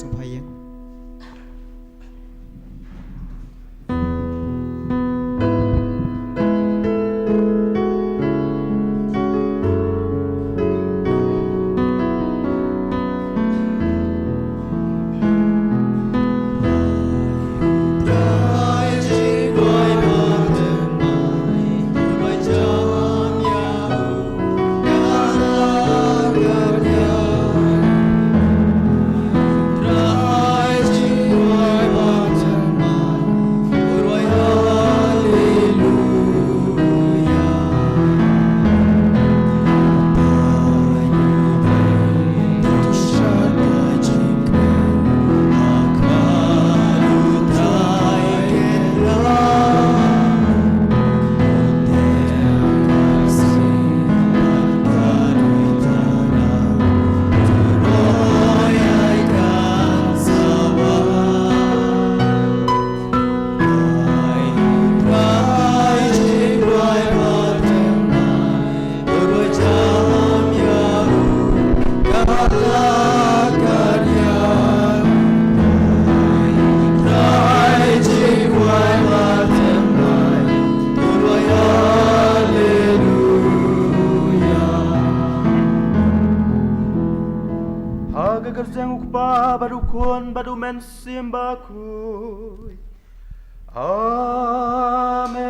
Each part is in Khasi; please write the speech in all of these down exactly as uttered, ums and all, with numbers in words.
Sngewbha ïeng. Ha ka kyrteng u Kpa bad u Khun bad u Mynsiem Bakhuid. Amen.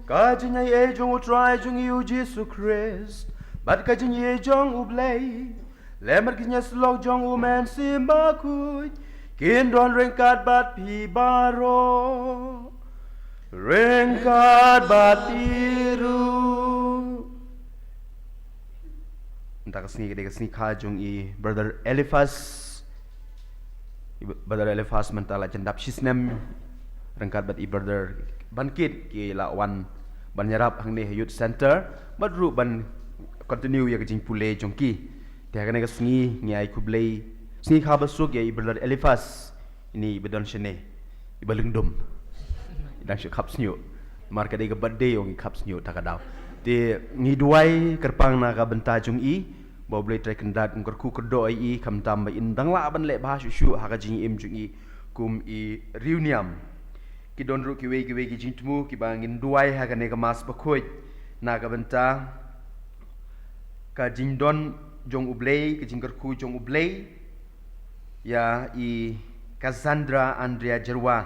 Ka jingaiei jong u Trai jong ngi u Jisu Khrist bad ka jingaiei jong u Blei, lem bad ka jingïasyllok jong u Mynsiem Bakhuid, kin don ryngkat bad phi baroh. Ryngkat bad phi ruh. Mynta ka sngi ka dei ka sngi kha jong i Brother Eliphas. I Brother Eliphas mynta la jan dap shi snem ryngkat bad i Brother Bankit, ki la wan ban ïarap hangne ha Youth Center bad ruh ban continue ïa ka jingpule jong ki. Te ha kane ka sngi ngi ai khublei sngi kha basuk ïa i Brother Eliphas. Ine iba don shane, iba lyngdum. I dang shu khap shñiuh. Namar ka dei ka birthday, ong i khap shñiuh ta ka daw. Te ngi duwai kyrpang na ka bynta jong i, ba u Blei Trai Kynrad un kyrkhu kyrdoh ïa i, khamtam ba in dang lah ban leh bha shuh shuh ha ka jingim jong i kum i riewniam. Ki don ruh kiwei kiwei ki jingthmu kiba ngin duwai ha kane ka Mass bakhuid na ka bynta ka jingdon jong u Blei, ka jingkyrkhu jong u Blei ïa i Cassandra Andrea Jyrwa,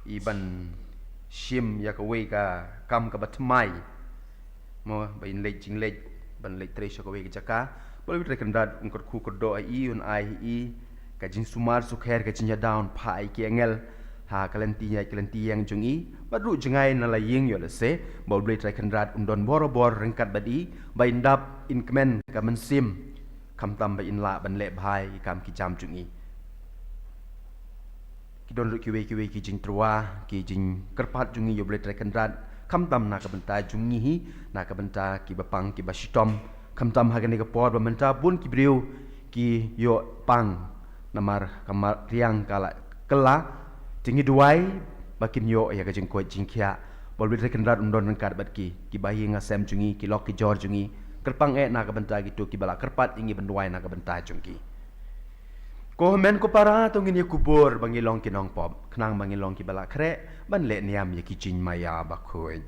i ban shim ïa kawei ka kam kaba thymmai. Mo, ba in leit jingleit, ban leit trei sha kawei ka jaka. Ba u Blei Trai Kynrad un kyrkhu kyrdoh ïa i, un ai ïa i ka jingsumar sukher, ka jingïada, un phah ïa ki angel ha ka lynti ïaid ka lynti ïeng jong i. Bad ruh jngai na la ïing ïoh lehse ba u Blei Trai Kynrad un don borabor ryngkat bad i, ba in dap in kmen ka mynsiem, khamtam ba in lah ban leh bha ïa ki kam ki jam jong i. Ki don ruh kiwei kiwei ki jingtyrwa, ki jingkyrpad jong ngi ïa u Blei Trai Kynrad, khamtam na ka bynta jong ngi hi, na ka bynta kiba pang kiba shitom, khamtam ha kane ka por ba mynta bun ki briew ki ïoh pang namar ka mariang ka la kylla. Te ngi duwai ba kin ïoh ïa ka jingkoit jingkhiah, ba u Blei Trai Kynrad un don ryngkat bad ki, kiba ïing ha sem jong ngi, ki lok ki jor jong ngi, kyrpang eh na ka bynta kito kiba la kyrpad ïa ngi ban duwai na ka bynta jong ki. Ko hynmen ko para, to ngin ïa kubur ba ngi long ki nongpop, khnang ba ngi long kiba la khreh ban leh niam ïa ki jingmaïa bakhuid.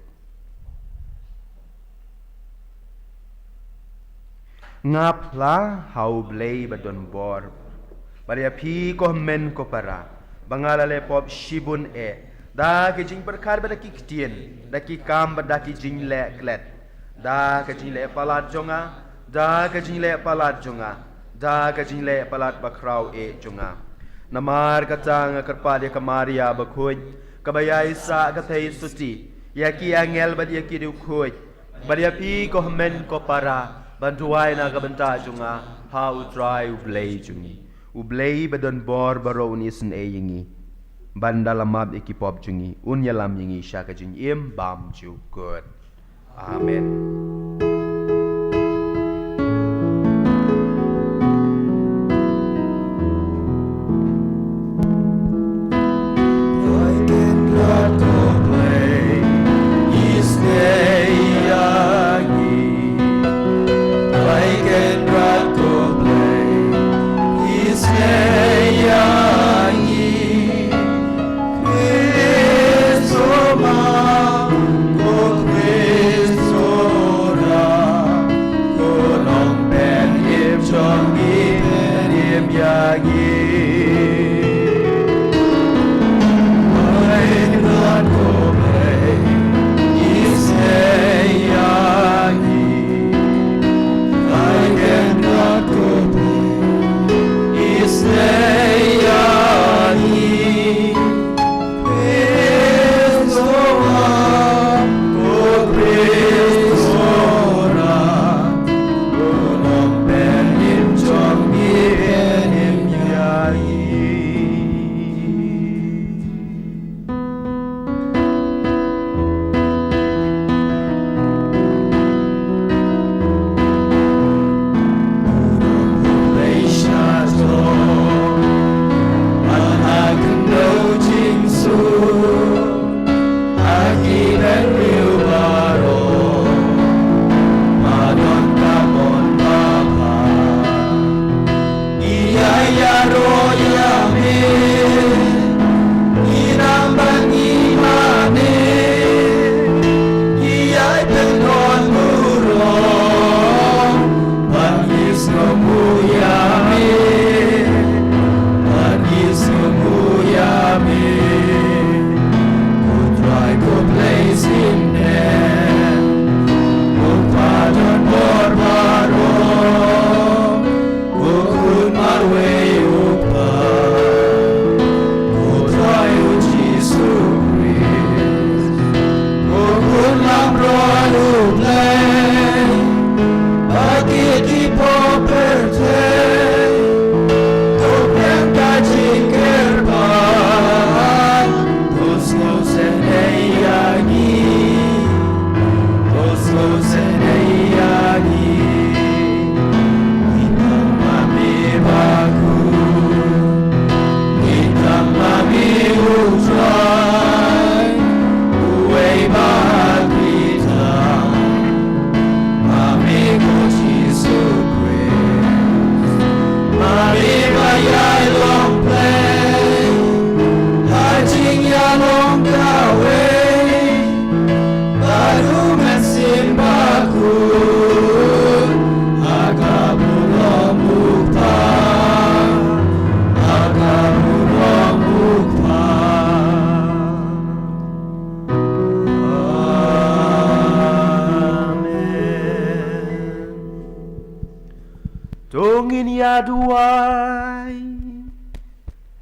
Nga phla ha u Blei ba don bor bad ïa phi ko hynmen ko para, ba nga la leh pop shibun eh, da ki jingpyrkhat bad da ki ktien, da ki kam bad da ki jingleh klet, da ka jingleh palat jong nga, da ka jingleh palat jong nga, da ka jingleh palat bakhraw eh jong nga. Namar kata nga kyrpad ïa ka Maria bakhuid, kaba ïaisah ka theisotti, ïa ki angel bad ïa ki riewkhuid, bad ïa phi ko hynmen ko para, ban duwai na ka bynta jong nga ha u Trai u Blei jong ngi. U Blei ba don bor baroh un isynei ïa ngi, ban da la map ïa ki pop jong ngi, un ïalam ïa ngi sha ka jingim bymjukut. Amen.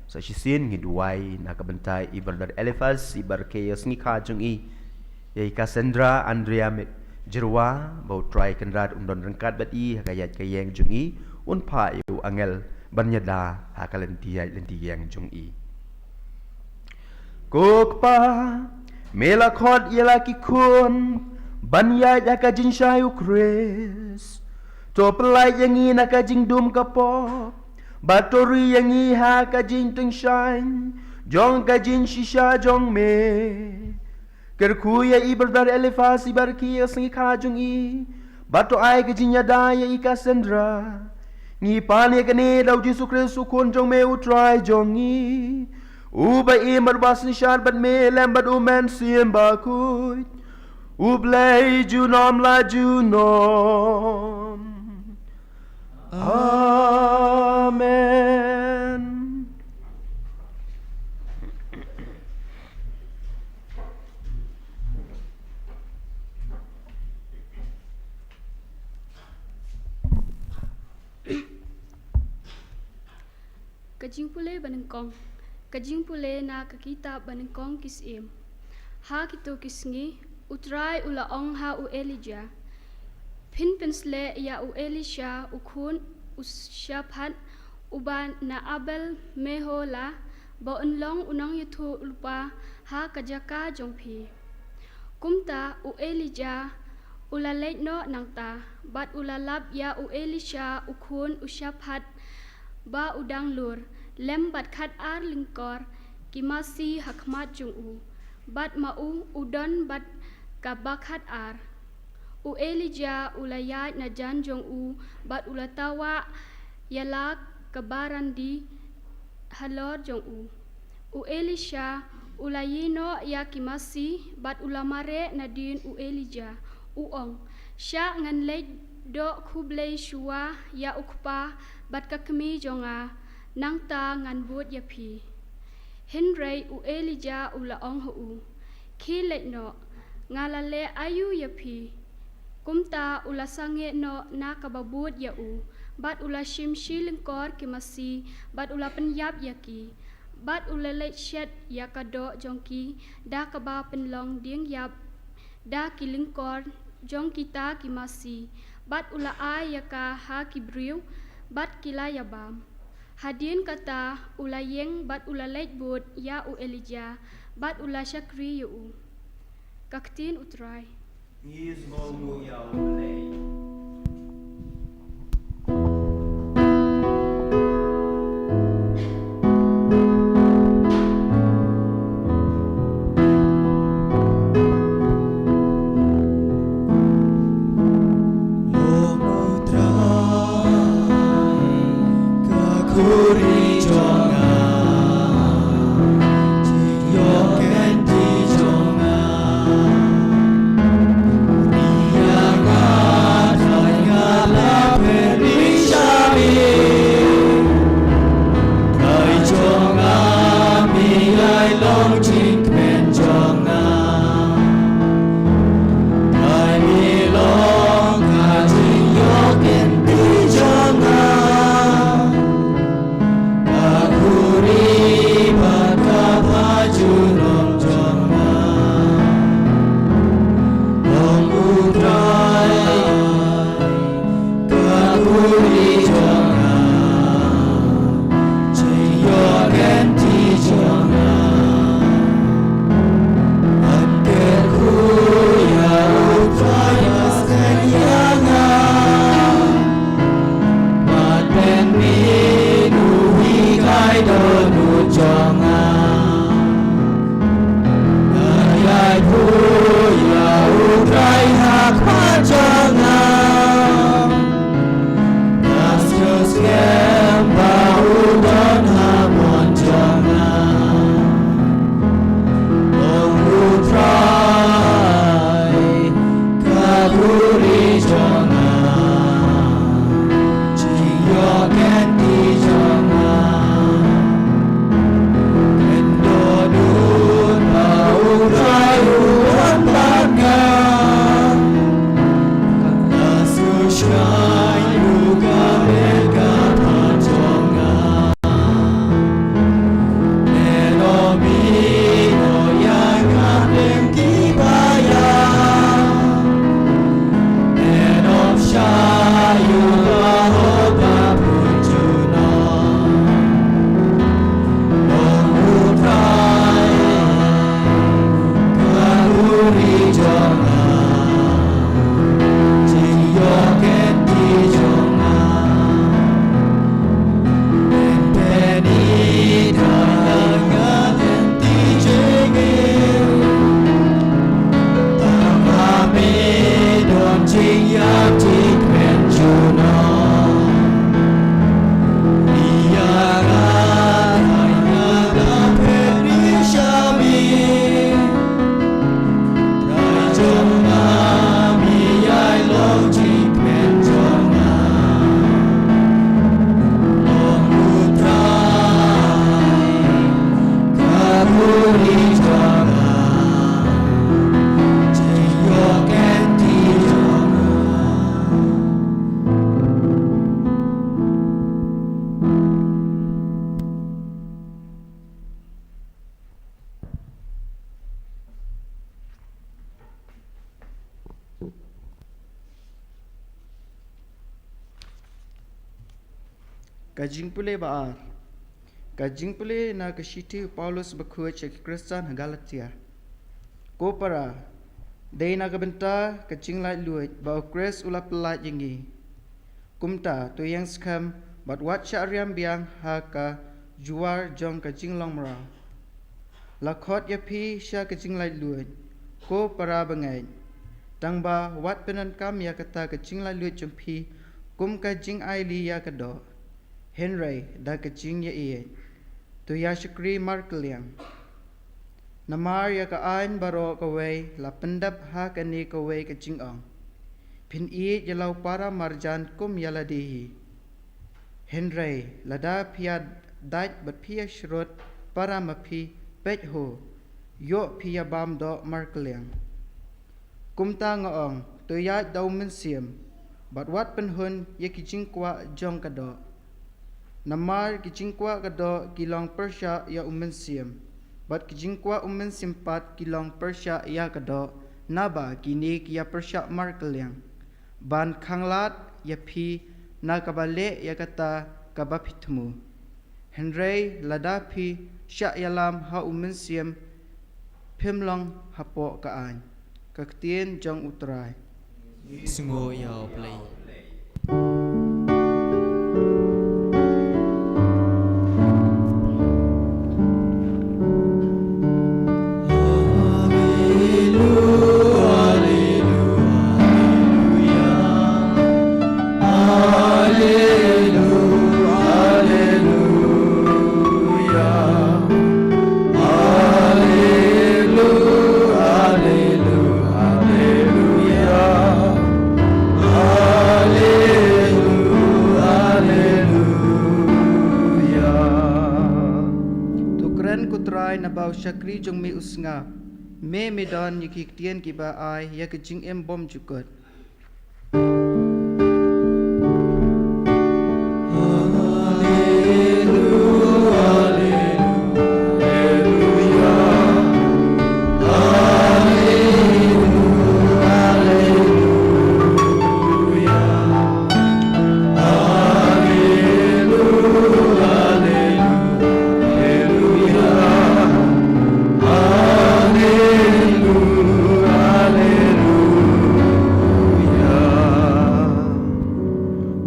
Sa shisien ngi duwai na ka bynta i Brother Eliphas, i Barkei, ïa ka sngi kha jong i, ïa i Cassandra Andrea Mit Jirwa, ba U Trai Kynrad un don ryngkat bad i ha ka ïaid ka ïeng jong i, un phah ïa u angel ban ïada ha ka lynti ïaid lynti ïeng jong i. Ko Kpa, me la khot ïa la ki khun ban ïaid ha ka jingshai U Khrist. To pyllait ïa ngi na ka jingdum ka pop, bad to ri ïa ngi ha ka jingtyngshaiñ jong ka jingshisha jong me. Kyrkhu ïa i Brother Eliphas, i Barkei, ïa ka sngi kha jong i, bad to ai ka jingïada ïa i Cassandra. Ngi pan ïa kane da U Jisu Khrist, U Khun jong me, U Trai jong ngi, uba im bad uba synshar bad me lem bad U Mynsiem Bakhuid, U Blei junom la junom. Amen. Ka jingpule banyngkong. Ka jingpule na ka kitab banyngkong ki Syiem. Ha kito ki sngi, U Trai u la ong ha u Elijah, phin pynsleh ïa u Elisha u khun u Shaphat, uba na Abel Meholah, ba un long u nongïathuhlypa ha ka jaka jong phi. Kumta u Elijah u la leit noh nangta, bad u la lap ïa u Elisha u khun u Shaphat, ba u dang lur, lem bad khat ar lyngkor ki masi ha khmat jong u, bad ma u u don bad kaba khat ar. U Elijah u la ïaid na jan jong u, bad u la tawah ïa la ka barandi halor jong u. U Elisha u la ïeh noh ïa ki masi, bad u la mareh nadien u Elijah, u ong, shah ngan leit doh khublei shuwa ïa U Kpa bad ka kmie jong nga, nangta ngan bud ïa phi. Hynrei u Elijah u la ong ha u, khie leit noh, nga la leh aïu ïa phi? Kumta u la sangeh noh na kaba bud ïa u, bad u la shim shi lyngkor ki masi, bad u la pynïap ïa ki, bad u la leit shet ïa ka doh jong ki da kaba pynlong dieng ïap da ki lyngkor jong kita ki masi, bad u la ai ïa ka ha ki briew, bad ki la ïabam. Hadien kata u la ïeng bad u la leit bud ïa u Elijah, bad u la shakri ïa u. Ka ktien U Trai. Ngi sngewbha ïa U Blei. Long U Trai ka khuri jong nga, jingïoh kynti jong nga. Ri ïa nga, Trai, nga la pynbishar ïa me. Trai jong nga, me ïai long jingkmen jong nga. Trai, me long ka jingïoh kynti jong nga. Ka khuri bad ka ba junom jong nga. Long U Trai ka khuri jong nga, jingïoh kynti jong nga. Ka jingpule ba ar. Ka jingpule na ka shithi u Paulus bakhuid sha ki Khristan ha Galatia. Ko para, dei na ka bynta ka jinglaitluid ba u Khrist u la pyllait ïa ngi. Kumta to ïeng skhem bad wat shah riam biang ha ka jwar jong ka jinglong mraw. La khot ïa phi sha ka jinglaitluid, ko para bangeit. Tang ba wat pyndonkam ïa kata ka jinglaitluid jong phi kum ka jingaili ïa ka doh, hynrei da ka jingïaieit. To ïa shakri markylliang. Namar ïa ka aiñ baroh kawei la pyndep ha kane kawei ka jingong: Phin ïeit ïa la u para marjan kum ïa lade hi. Hynrei lada phi ïa dait bad phi ïa shrut para ma phi, peit ho, ïoh phi ïa bam doh markylliang. Kumta nga ong, to ïaid da u Mynsiem, bad wat pynhun ïa ki jingkwah jong ka doh. Namar ki jingkwah ka doh ki long pyrshah ïa u Mynsiem, bad ki jingkwah u Mynsiem pat ki long pyrshah ïa ka doh, naba kine ki ïa pyrshah markylliang, ban khanglad ïa phi na kaba leh ïa kata kaba phi thmu. Hynrei lada phi shah ïalam ha u Mynsiem, phim long hapoh ka aiñ. Ka ktien jong u Trai. Sngew ïa u Blei. To kren ko Trai naba u shakri jong me u sngap. Me me don ïa ki ktien kiba ai ïa ka jingim bymjukut.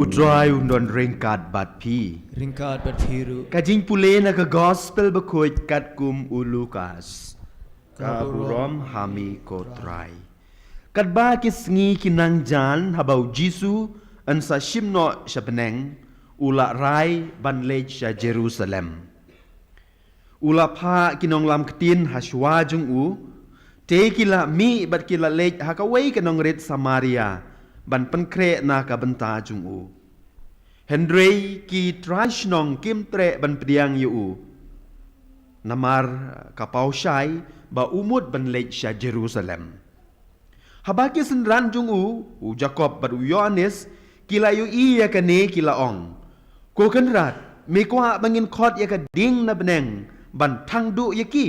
U Trai un don ryngkat bad phi. Ryngkat bad phi ruh. Ka jingpule na ka Gospel bakhuid katkum u Lukas. Ka burom ha me ko Trai. Katba ki sngi ki nang jan haba u Jisu yn sa shim noh sha bneng, u la rai ban leit sha Jerusalem. U la phah ki nonglam ktien ha shuwa jong u, te ki la mih bad ki la leit ha kawei ka nongrit Samaria ban pynkhreh na ka bynta jong u. Hynrei ki trai shnong kim treh ban pdiang ïa u, namar ka paw shai ba u mut ban leit sha Jerusalem. Haba ki synran jong u, u Jakob bad u Ïoannis, ki la ïohi ïa kane, ki la ong, Ko Kynrad, me kwah ba ngin khot ïa ka ding na bneng ban thang duh ïa ki?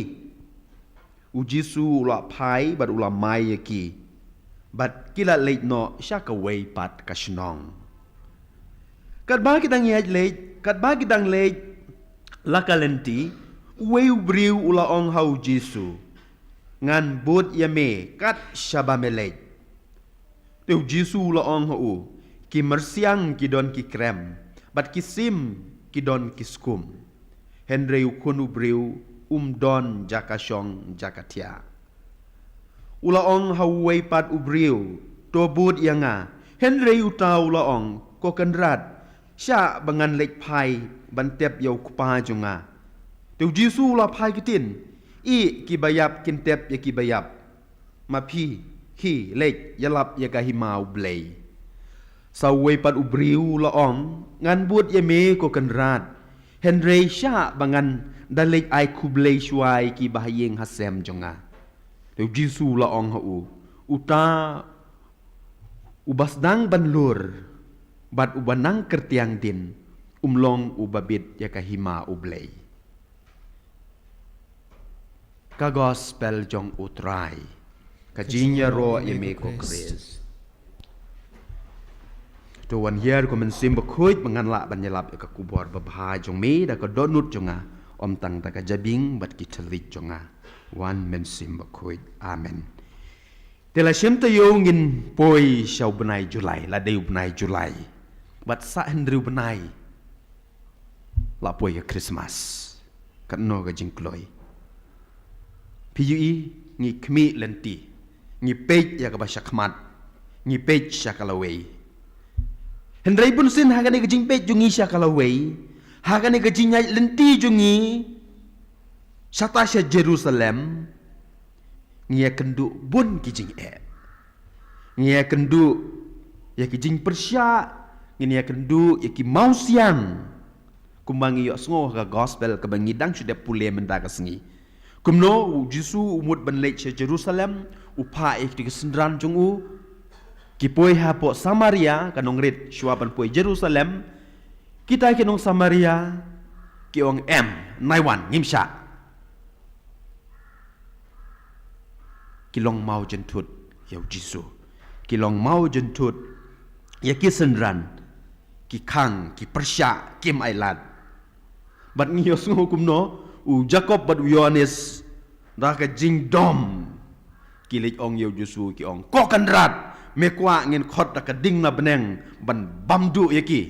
U Jisu u la phai bad u la mai ïa ki, bad ki la leit noh sha kawei pat ka shnong. Katba ki dang ïaid leit, katba ki dang leit la ka lynti, uwei u briew u la ong ha u Jisu, Ngan bud ïa me kat shaba me leit. Te u Jisu u la ong ha u, Ki myrsiang ki don ki krem, bad ki sim ki don ki skum, hynrei u Khun u Briew um don jaka shong jaka thiah. U la ong ha uwei pat u briew, To bud ïa nga. Hynrei uta u la ong, Ko Kynrad, shah ba ngan leit phai ban tep ïa u kpa jong nga. Te u Jisu u la phai ktien, Ïeh, kiba ïap kin tep ïa kiba ïap. Ma phi, hi, leit, ïalap ïa ka hima U Blei. Sa uwei pat u briew u la ong, Ngan bud ïa me ko Kynrad, hynrei shah ba ngan da leit ai khublei shuwa ïa kiba ha ïing ha sem jong nga. Te u Jisu u la ong ha u, Uta uba sdang ban lur bad uba nang kyrtiang dien, um long uba bit ïa ka hima U Blei. Ka Gospel jong U Trai. Ka jingïaroh ïa me ko Khrist. To wan hiar ko Mynsiem Bakhuid ba ngan lah ban ïalap ïa ka khubor babha jong me da ka dohnud jong nga, ym tang da ka jabieng bad ki thylliej jong nga. Wan Mynsiem Bakhuid. Amen. Te la shem taïew ngin poi sha u bnai July, la dei u bnai July. Bad sa hynriew bnai la poi ka Christmas. Katno ka jingkloi. Phi ïohi, ngi khmih lynti, ngi peit ïa kaba shakhmat, ngi peit sha ka lawei. Hynrei bunsien ha kane ka jingpeit jong ngi sha ka lawei, ha kane ka jingïaid lynti jong ngi shata sha Jerusalem, ngi ïakynduh bun ki jingeh. Ngi ïakynduh ïa ki jingpyrshah, ngi ïakynduh ïa ki mawsiang. Kumba ngi ïohsngew ha ka gospel kaba ngi dang shu dep pule mynta ka sngi. Kumno u Jisu u mut ban leit sha Jerusalem, u phah ïa ki synran jong u, ki poi hapoh Samaria, ka nongrit shuwa ban poi Jerusalem. Kita ki nong Samaria ki ong, em, nai wan, ngim shah. Ki long maw jynthut ïa u Jisu. Ki long maw jynthut ïa ki synran. Ki khang, ki pyrshah, kim ailad. Bad ngi ïohsngew kumno, u Jakob bad u Ïoannis da ka jingdom ki leit ong ïa u Jisu, ki ong, ko Kynrad, me kwah ngin khot da ka ding na bneng ban bam duh ïa ki.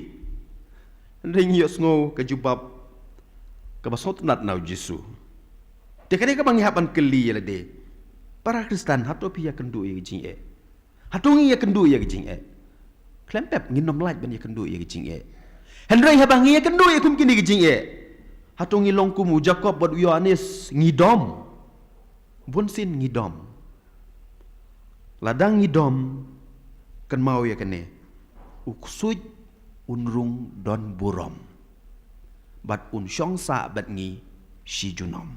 Hynrei ngi ïohsngew ka jubab kaba sngewtynnat na u Jisu. Te kane kaba ngi hap ban kylli ïa lade, para Khristan, hato phi ïakynduh ïa ka jingeh? Hato ngi ïakynduh ïa ka jingeh? Khlem pep, ngin ym lah ban ïakynduh ïa ka jingeh. Hynrei haba ngi ïakynduh ïa kum kine ki jingeh, hato ngi long kum u Jakob bad u Ïoannis, ngi dom? Bunsien ngi dom. Lada ngi dom, kynmaw ïa kane, u ksuid un rung don burom, bad un shong sah bad ngi shi junom.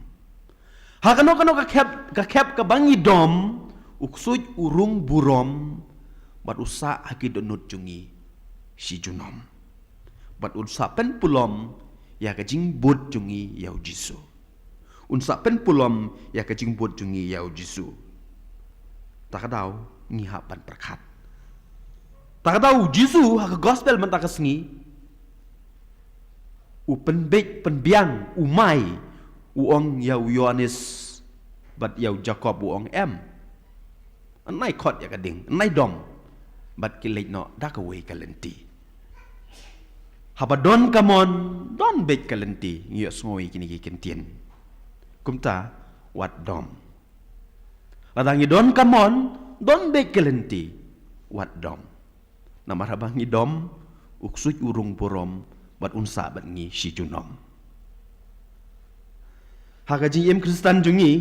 Ha kano kano ka khep, ka khep kaba ngi dom, u ksuid u rung burom, bad u sah ha ki dohnud jong ngi shi junom. Bad un sa pynpulom ïa ka jingbud jong ngi ïa u Jisu. Un sa pynpulom ïa ka jingbud jong ngi ïa u Jisu. Ta ka daw ngi hap ban pyrkhat. Ta ka daw u Jisu ha ka gospel mynta ka sngi, u pynbeit pynbiang, u mai, u ong ïa u Ïoannis bad ïa u Jakob, u ong, em, nai khot ïa ka ding, nai dom. Bad ki leit noh da kawei ka lynti. Haba don kamon, don beit ka lynti, ngi ïohsngew ïa kine ki kyntien. Kumta, wat dom. Lada ngi don kamon, don beit ka lynti, wat dom. Namar haba ngi dom, u ksuid u rung burom, bad un sah bad ngi shi junom. Ha ka jingim Khristan jong ngi,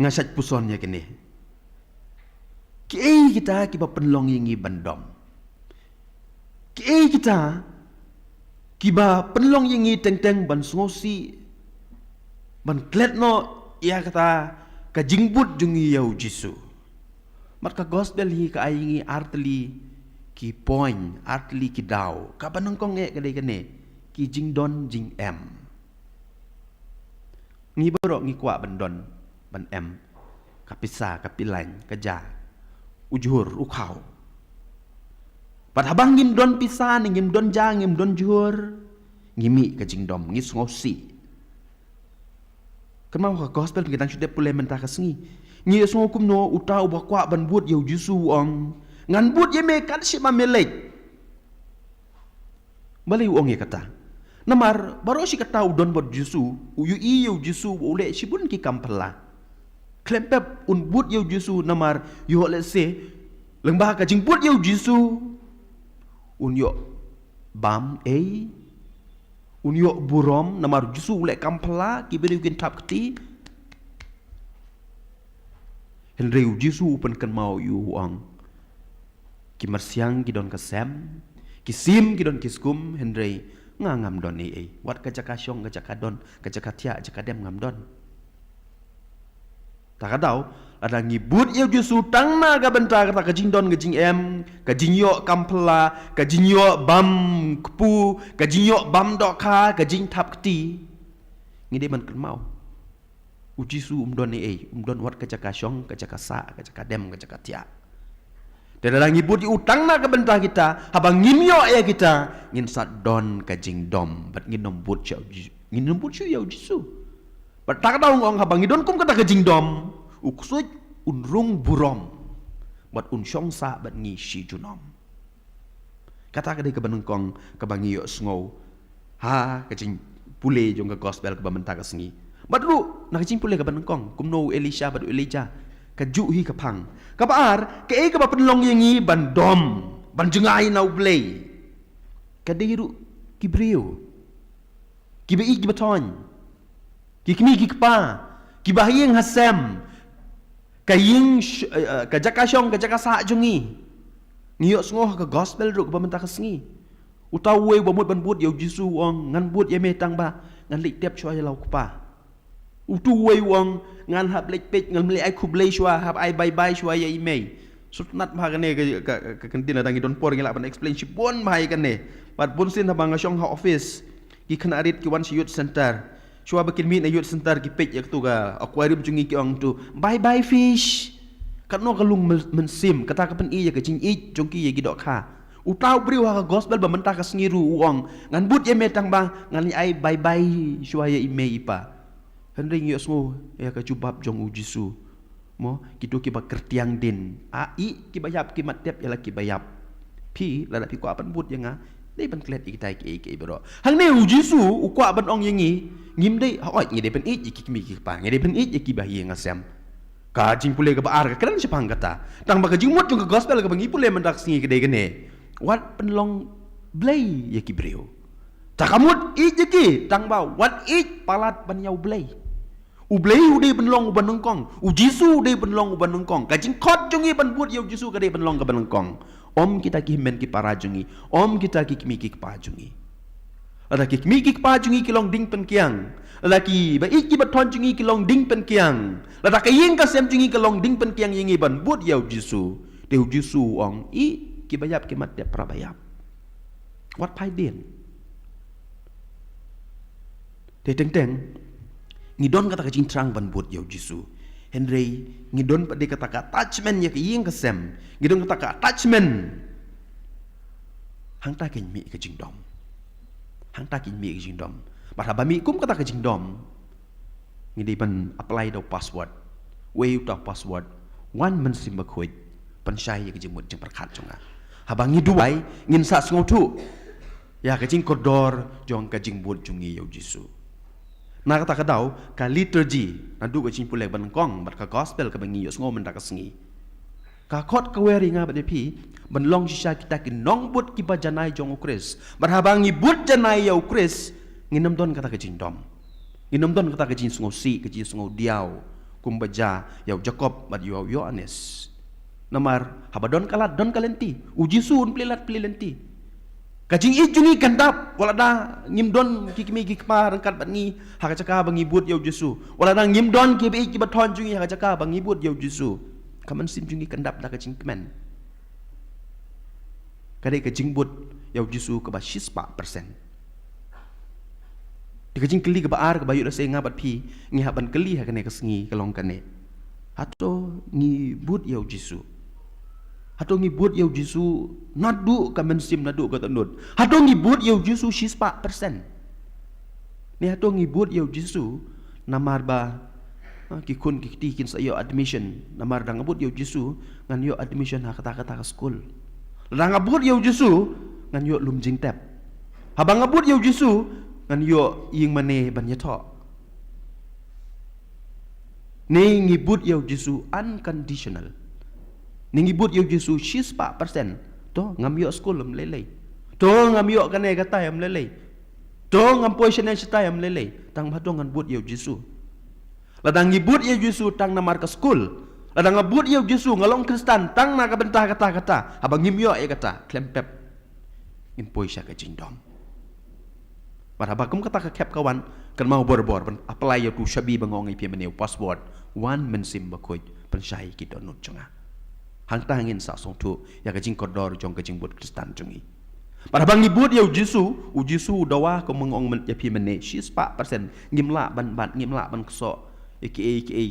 nga shait puson ïa kine. Kiei kita kiba pynlong ïa ngi ban dom? Kiei kita kiba pynlong ïa ngi teng teng ban sngewsih, ban klet noh ïa kata ka jingbud jong ngi ïa u Jisu? Bad ka gospel hi ka ai ïa ngi artylli ki point, artylli ki daw. Kaba nyngkong eh ka dei kane, ki jingdon jingem. Ngi baroh ngi kwah ban don, ban em, ka pisa, ka pilain, ka ja, u jhur, u khaw. Bad haba ngim don pisa, ne ngim don ja, ngim don jhur, ngi mih ka jingdom, ngi sngewsih. Kynmaw ha ka gospel ngi dang shu dep pule mynta ka sngi. Ngi ïohsngew kumno uta uba kwah ban bud ïa u Jisu u ong, ngan bud ïa me kat shaba me leit. Balei u ong ïa kata? Namar baroh shi katta u don bad u Jisu, u ïohi ïa u Jisu ba u leh shibun ki kam phylla. Khlem pep un bud ïa u Jisu namar ïoh lehse lyngba ka jingbud ïa u Jisu un ïoh bam ei, un ïoh burom namar u Jisu u leh kam phylla, ki briew kin thap kti. Hynrei u Jisu u pynkynmaw ïa u, u ong, ki myrsiang ki don ka sem, ki sim ki don ki skum, hynrei nga ngam don ei ei. Wat ka jaka shong, ka jaka don, ka jaka thiah, jaka dem ngam don. Ta ka daw, lada ngi bud ïa u Jisu tang na ka bynta kata ka jingdon ka jingem, ka jingïoh kam phylla, ka jingïoh bam kpu, ka jingïoh bam dohkha, ka jingthap kti, ngi dei ban kynmaw, u Jisu um don ei ei, um don wat ka jaka shong, ka jaka sah, ka jaka dem, ka jaka thiah. Te lada ngi bud ïa u tang na ka bynta kita, haba ngim ïoh ïa kita, ngin sa don ka jingdom, bad ngin ym bud shuh ïa u Ji-, ngin ym bud shuh ïa u Jisu. Bad kata ka daw nga ong haba ngi don kum kata ka jingdom, u ksuid un rung burom, bad un shong sah bad ngi shi junom. Kata ka dei kaba nyngkong kaba ngi ïohsngew ha ka jingpule jong ka gospel kaba mynta ka sngi. Bad ruh na ka jingpule kaba nyngkong, kumno u Elisha bad u Elijah, ka juh hi ka phang. Kaba ar, kaei kaba pynlong ïa ngi ban dom, ban jngai na U Blei, ka dei ruh ki briew, kiba ïeit kiba thoiñ, ki kmie ki kpa, kiba ha ïing ha sem, ka ïing sh-, eh, eh, ka jaka shong, ka jaka sah jong ngi. Ngi ïohsngew ha ka gospel ruh kaba mynta ka sngi. Uta uwei uba mut ban bud ïa u Jisu u ong, ngan bud ïa me tang ba ngan leit tep shuwa ïa la u kpa. Utu uwei u ong, ngan hap leit peit, ngan leit ai khublei shuwa, hap ai bye bye shuwa ïa i mei. Sngewtynnat bha kane ka, ka, ka, ka ktien, lada ngi don por ngi lah ban explain shibun bha ïa kane. Bad bunsien haba nga shong ha office, ki khynnah rit ki wan sha youth center. Shuwa ba kin mih na youth center ki peit ïa katu ka aquarium jong ngi ki ong tu, "Bye bye fish." Katno ka long myn-, mynsiem, kata ka pyni ïa ka jingïeit jong ki ïa ki dohkha. Uta u briew ha ka gospel ba mynta ka sngi ruh u ong, ngan bud ïa me tang ba ngan ai bye bye shuwa ïa i mei i pa. Hynrei ngi ïohsngew ïa ka jubab jong u Jisu. Mo, kito kiba kyrtiang dien. A, i, kiba ïap ki mat tep ïa la kiba ïap. Phi, lada phi kwah ban bud ïa nga, dei ban klet ïa kitai kiei kiei baroh. Hangne u Jisu u kwah ban ong ïa ngi, ngim dei, hooid, ngi dei ban ïeit ïa ki kmie ki kpa, ngi dei ban ïeit ïa kiba ha ïing ha sem. Ka jingpule kaba ar ka kren shaphang kata. Tang ba ka jingmut jong ka gospel kaba ngi pule mynta ka sngi ka dei kane. Wat pynlong blei ïa ki briew. Te ka mut ïeit ïa ki, tang ba wat ïeit palat ban ïa U Blei. U Blei u dei ban long uba nyngkong. U Jisu u dei ban long uba nyngkong. Ka jingkhot jong ngi ban bud ïa u Jisu ka dei ban long kaba nyngkong. Ym kita ki hynmen ki para jong ngi. Ym kita ki kmie ki kpa jong ngi. Lada ki kmie ki kpa jong ngi ki long dieng pynkiang, lada kiba ïeit kiba thoiñ jong ngi ki long dieng pynkiang, lada ka ïing ka sem jong ngi ka long dieng pynkiang ïa ngi ban bud ïa u Jisu, te u Jisu u ong, i, kiba ïap ki mat tep para ba ïap. Wat phai dien. Te teng teng, ngi don kata ka jingthrang ban bud ïa u Jisu. Hynrei ngi don pat de kata ka attachment ïa ka ïing ka sem. Ngi don kata ka attachment. Hangta kan mih ka jingdom. Hangta kan mih ka jingdom. Bad haba mih kum kata ka jingdom, ngi dei ban apply da u password. Wei uta u password? Wan Mynsiem Bakhuid, pynshai ïa ka jingmut jingpyrkhat jong nga. Haba ngi duwai, ngin sa sngewthuh ïa ka jingkordor jong ka jingbud jong ngi ïa u Jisu. Na kata ka daw, ka liturgy, naduh ka jingpule ba nyngkong bad ka gospel kaba ngi ïohsngew mynta ka sngi, ka khot ka wer ïa nga bad ïa phi ban long shisha kita ki nongbud kiba janai jong u Khrist. Bad haba ngi bud janai ïa u Khrist, ngin ym don kata ka jingdom. Ngin ym don kata ka jingsngewsih, ka jingsngewdiaw, kumba jia ïa u Jakob bad ïa u Ïoannis. Namar haba don ka lad, don ka lynti. U Jisu un plie lad, plie lynti. Ka jingïeit jong ngi kan dap wat lada ngim don ki kmie ki kpa ryngkat bad ngi ha ka jaka ba ngi bud ïa u Jisu. Wat lada ngim don kiba ïeit kiba thoiñ jong ngi ha ka jaka ba ngi bud ïa u Jisu. Ka mynsiem jong ngi kan dap da ka jingkmen. Ka dei ka jingbud ïa u Jisu kaba shispah percent. Te ka jingkylli kaba ar kaba ïoh lehse nga bad phi ngi hap ban kylli ha kane ka sngi ka long kane. Hato ngi bud ïa u Jisu? Hato ngi bud ïa u Jisu naduh ka mynsiem, naduh ka dohnud? Hato ngi bud ïa u Jisu shispah percent? Ne hato ngi bud ïa u Jisu namar ba, ah, ki khun ki kti kin sa ïoh admission, namar lada nga bud ïa u Jisu ngan ïoh admission ha kata kata ka skul. Lada nga bud ïa u Jisu ngan ïoh lum jingtep. Haba nga bud ïa u Jisu ngan ïoh ïing mane ban ïathoh. Ne ngi bud ïa u Jisu unconditional? Ne ngi bud ïa u Jisu shispah percent? To ngam ïoh skul, ym lei lei. To ngam ïoh kane katai, ym lei lei. To ngam poi shane shatai, ym lei lei. Tang ba to ngan bud ïa u Jisu. Lada ngi bud ïa u Jisu tang namar ka skul, lada nga bud ïa u Jisu, nga long Khristan tang na ka bynta kata kata, haba ngim ïoh ïa kata, khlem pep ngin poi sha ka jingdom. Bad haba kum kata ka khep ka wan, kynmaw barabor ban apply ïa utu u shabi ba nga ong ïa phi mynne, u password, Wan Mynsiem Bakhuid, pynshai ïa ki dohnud jong nga. Hangta ngin sa sngewthuh ïa ka jingkordor jong ka jingbud Khristan jong ngi. Bad haba ngi bud ïa u Jisu, u Jisu u dawa, kum ba nga ong myn-, ïa phi mynne, shispah percent ngim lah ban bat, ngim lah ban ksoh ïa kiei kiei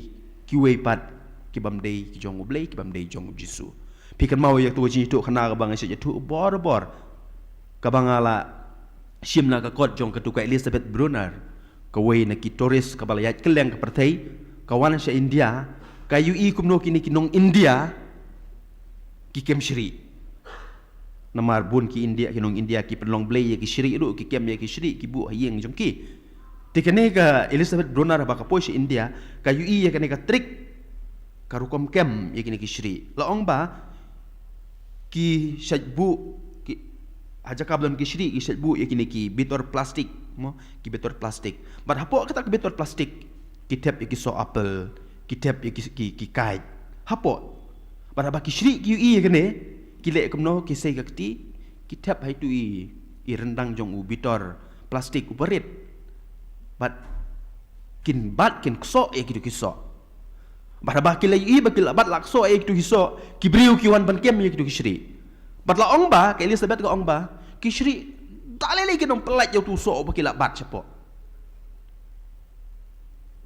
kiwei pat ki bym dei ki jong U Blei, ki bym dei jong u Jisu. Phi kynmaw ïa katu ka jingïathuhkhana kaba nga shait ïathuh bor bor, kaba nga la shim na ka kot jong katu ka Elizabeth Brunner, kawei na ki tourist kaba la ïaid kylleng ka pyrthei, ka wan sha India, ka ïohi kumno kine ki nong India ki kem shrieh. Namar bun ki India, ki nong India ki pynlong blei ïa ki shrieh ruh, ki kem ïa ki shrieh, ki buh ha ïing jong ki. Te kane ka Elizabeth Brunner haba ka poi sha India, ka ïohi ïa kane ka trick, ka rukom kem ïa kine ki shrieh. La ong ba ki shait buh, ki, ha jaka ba don ki shrieh, ki shait buh ïa kine ki bitor plastik, mo, ki bitor plastik. Bad hapoh kata ka bitor plastik, ki thep ïa ki soh apple, ki thep ïa ki, ki, ki kait. Hapoh. Bad haba ki shrieh ki ïohi ïa kane, ki leh kumno, ki sei ka kti, ki thep ha itu i, i ryndang jong u bitor plastik uba rit. Bad kin bat, kin ksoh ïa kitu ki soh. Bad haba ki la ïohi ba ki la bat, la ksoh ïa kitu ki soh, ki briew ki wan ban kem ïa kitu ki shrieh. Bad la ong ba, ka Elizabeth ka ong ba, ki shrieh da lei lei kin ym pyllait ïa utu u soh uba ki la bat shapoh.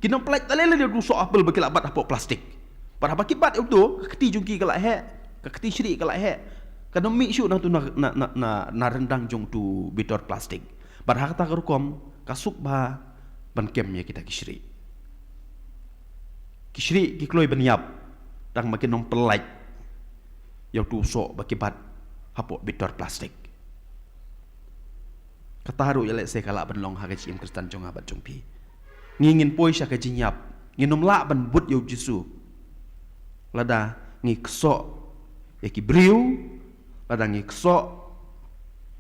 Kin ym pyllait da lei lei ïa utu u soh apple ba ki la bat hapoh plastik. Bad haba ki bat ïa utu, ka kti jong ki ka la heh, ka kti shrieh ka la heh. Kan ym mih shuh na utu na, na, na, na, na ryndang jong utu bitor plastik. Bad ha kata ka rukom, ka suk bha ban kem ïa kita ki shrieh. Ki shrieh ki kloi ban ïap, tang ba kin ym pyllait ïa utu u soh ba ki bat hapoh bitor plastik. Kata ruh ïa lehse ka lah ban long ha ka jingim Khristan jong nga bad jong phi. Ngi ngin poi sha ka jingïap, ngin ym lah ban bud ïa u Jisu. Lada ngi ksoh ïa ki briew, lada ngi ksoh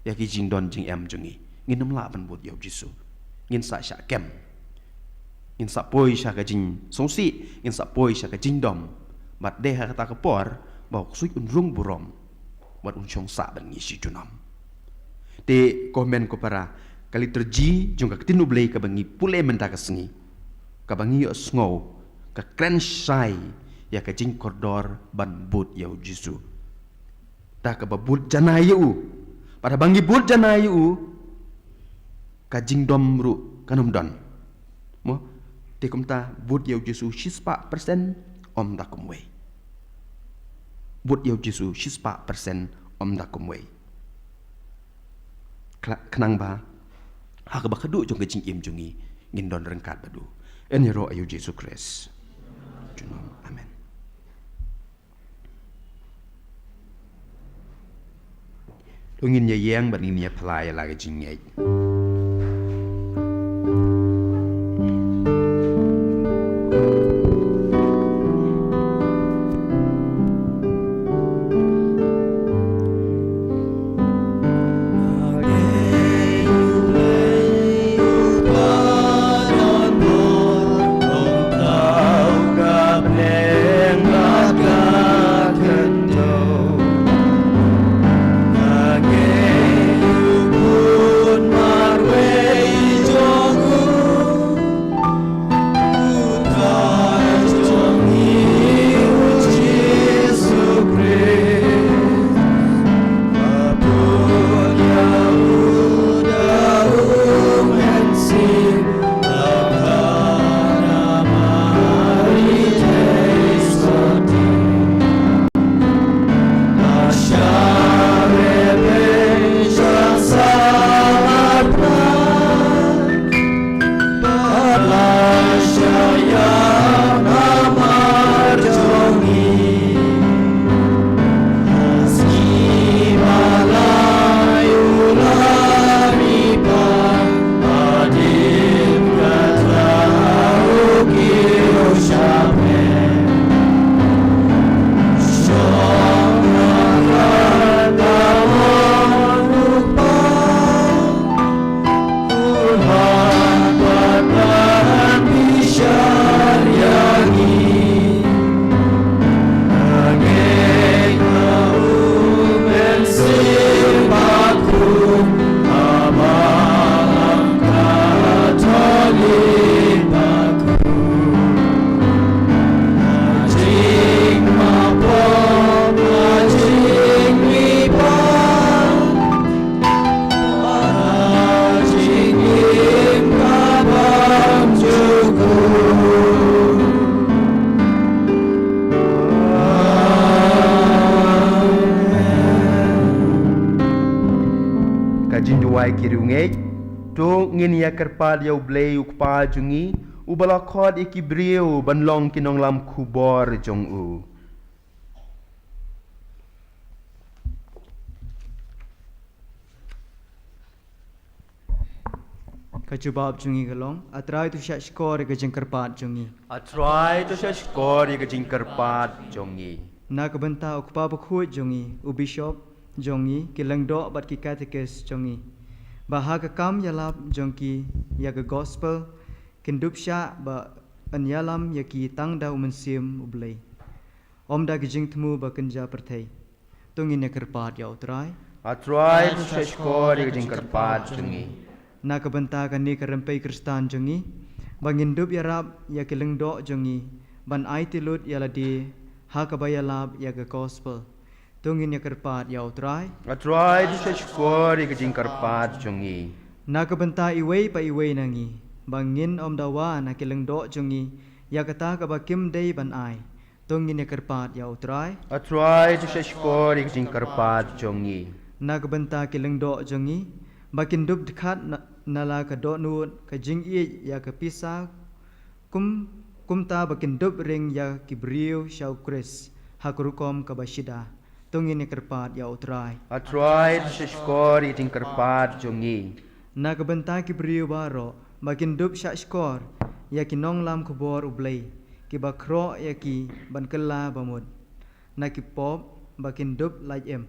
ïa ki jingdon jingem jong ngi, ngin ym lah ban bud ïa u Jisu. Ngin sa shah kem. Ngin sa poi sha ka jingsngewsih, ngin sa poi sha ka jingdom. Bad dei ha kata ka por ba u ksuid un rung burom, bad un shong sah bad ngi shi junom. Te ko hynmen ko para, ka liturgi jong ka ktien U Blei kaba ngi pule mynta ka sngi, kaba ngi ïohsngew, ka kren shai ïa ka jingkordor ban bud ïa u Jisu. Da kaba bud janai ïa u. Bad haba ngi bud janai ïa u, ka jingdom ruh kan ym don. Mo, te kumta bud ïa u Jisu shispah persen, ym da kumwei. Bud ïa u Jisu shispah persen, ym da kumwei. Kla-, khnang ba ha kaba khadduh jong ka jingim jong ngi, ngin don ryngkat bad u. Yn ïaroh ïa u Jisu Khrist. Junom. Amen. To ngin ïa ïeng bad ngin ïa pynlait ïa la ka jingngeit. Ngin ïa kyrpad ïa U Blei U Kpa jong ngi, uba la khot ïa ki briew ban long ki nonglam khubor jong u. Ka jubab jong ngi ka long, A Trai, to shah shkor ïa ka jingkyrpad jong ngi. A Trai, to shah shkor ïa ka jingkyrpad jong ngi. Na ka bynta u kpa bakhuid jong ngi, u bishop jong ngi, ki lyngdoh bad ki katekis jong ngi, ba ha ka kam ïalap jong ki ïa ka gospel, kin dup shah ban ïalam ïa ki tang da u Mynsiem U Blei, ym da ki jingthmu ba kynja pyrthei. To ngin ïa kyrpad ïa U Trai. A Trai, to shah shkor ïa ka jingkyrpad jong ngi. Na ka bynta kane ka rympei Khristan jong ngi, ba ngin dup ïarap ïa ki lyngdoh jong ngi ban aiti lut ïa lade ha kaba ïalap ïa ka gospel, to ngin ïa kyrpad ïa U Trai. A Trai, to shah shkor ïa ka jingkyrpad jong ngi. Na ka bynta iwei pa iwei na ngi, ba ngin ym dawa na ki lyngdoh jong ngi ïa kata kaba kim dei ban ai, to ngin ïa kyrpad ïa U Trai. A Trai, to shah shkor ïa ka jingkyrpad jong ngi. Na ka bynta ki lyngdoh jong ngi, ba kin dup dkhat na, na la ka dohnud ka jingïeit ïa ka pisa, kum, kumta ba kin dup ring ïa ki briew sha U Khrist ha ka rukom kaba shida, to ngin ïa kyrpad ïa U Trai. A Trai, to shah shkor ïa ka jingkyrpad jong ngi. Na ka bynta ki briew baroh, ba kin dup shah shkor ïa ki nonglam khubor U Blei, kiba khroh ïa ki ban kylla bamut na ki pop, ba kin dup lait im,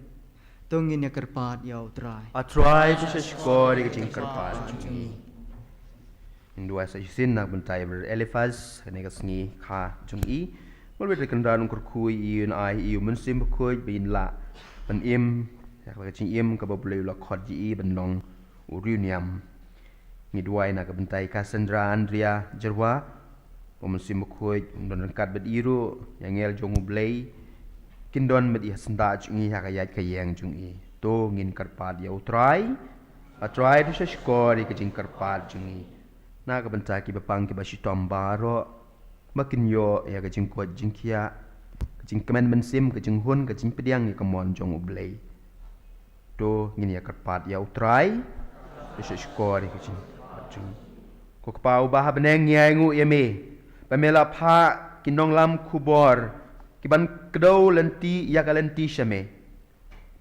to ngin ïa kyrpad ïa U Trai. A Trai, to shah shkor ïa ka jingkyrpad jong ngi. Ngin duwai sa shisien na ka bynta i Brother Eliphas, kane ka sngi kha jong i. Ba U Blei Trai Kynrad un kyrkhu ïa i, un ai ïa i u Mynsiem Bakhuid ba in lah ban im ïa ka jingim kaba U Blei u la khot ïa i ban long u riewniam. Ngi duwai na ka bynta i Cassandra Andrea Jyrwa, ba u Mynsiem Bakhuid un don ryngkat bad i ruh, i angel jong U Blei kin don bad i ha syndah jong i ha ka ïaid ka ïeng jong i. To ngin kyrpad ïa U Trai. A Trai, to shah shkor ïa ka jingkyrpad jong ngi. Na ka bynta kiba pang kiba shitom baroh, ba kin ïoh ïa ka jingkoit jingkhiah, ka jingkmen mynsiem, ka jinghun, ka jingpdiang ïa ka mon jong U Blei, to ngin ïa kyrpad ïa U Trai. To shah shkor ïa ka jingkyrpad jong ngi. Ko Kpa uba ha bneng, ngi ainguh ïa me ba me la phah ki nonglam khubor ki ban kdew lynti ïa ka lynti sha me.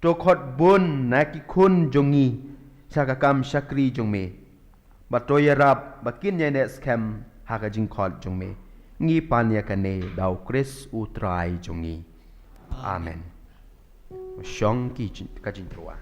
To khot bun na ki khun jong ngi sha ka kam shakri jong me, ba to ïarap ba kin ïaineh skhem ha ka jingkhot jong me. Ngi pan ïa kane da U Khrist U Trai jong ngi. Amen. Shong ki jing-, ka jingtyrwa.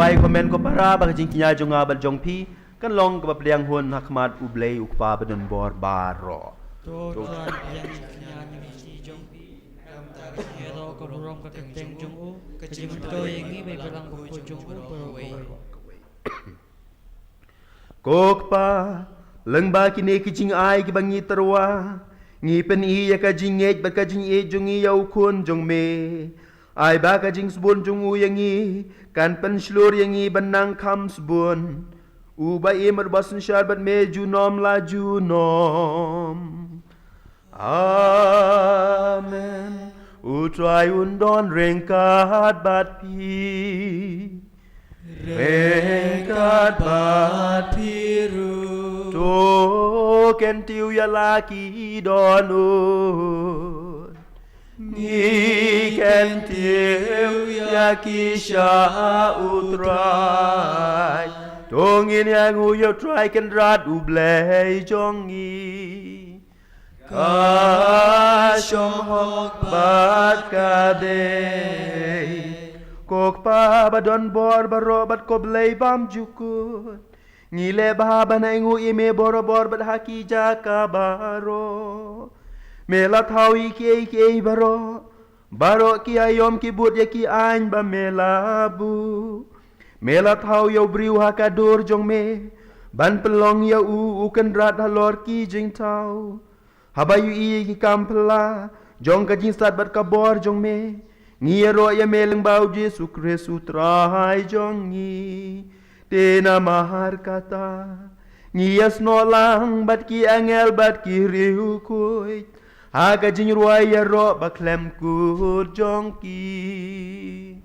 Ai khomen ko para ba ka jingkñia jong nga bad jong phi kan long kaba pdiang hun ha khmat U Blei U Kpa badonbor baroh. To Trai pdiang jingkñia na ki jong phi, khamtam ka jingïaroh ka burom ka kyrteng jong u, ka jingmyntoi ïa ngi ba ïalang bad ka jong u baroh kawei. Ko Kpa, lyngba kine ki jingai kiba ngi tyrwa, ngi pyni ïa ka jingngeit bad ka jingïeit jong ngi ïa u Khun jong me. Ai ba ka jingsbun jong u ïa ngi kan pynshlur ïa ngi ban nang kham sbun. Uba im bad uba synshar bad me junom la junom. Amen. U Trai un don ryngkat bad phi. Ryngkat bad phi ruh. To kyntiew ïa la ki dohnud. Ngi kyntiew ïa ki sha U Trai. To ngin ïanguh ïa U Trai Kynrad U Blei jong ngi. Ka shong hok bad ka dei. Ko Kpa badonbor baroh bad ko Blei bymjukut. Ngi leh bha ban ainguh ïa me borabor bad ha ki jaka baroh. Me la thaw ïa kiei kiei baroh. Baroh ki aïom ki bud ïa ki aiñ ba me la buh. Me la thaw ïa u briew ha ka dur jong me. Ban pynlong ïa u u kynrad halor ki jingthaw. Haba ïohi ïa ki kam phylla jong ka jingsat bad ka bor jong me, ngi ïaroh ïa me lyngba U Jisu Khrist U Trai jong ngi. Te namar kata ngi ïasnoh lang bad ki angel bad ki riewkhuid ha ka jingrwai ïaroh bakhlem kut jong ki.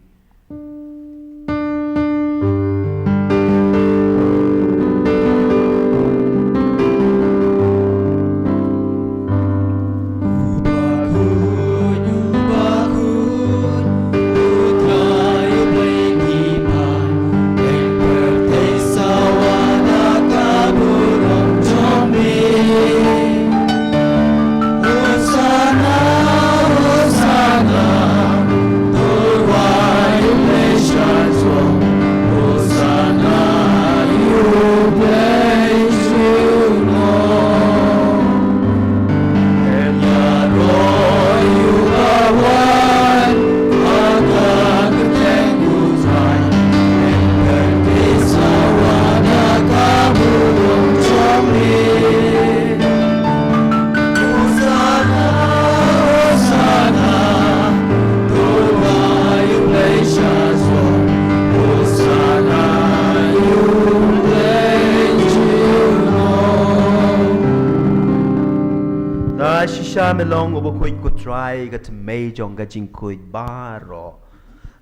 Ta shisha me long uba khuid ko Trai ka thymmei jong ka jingkhuid baroh.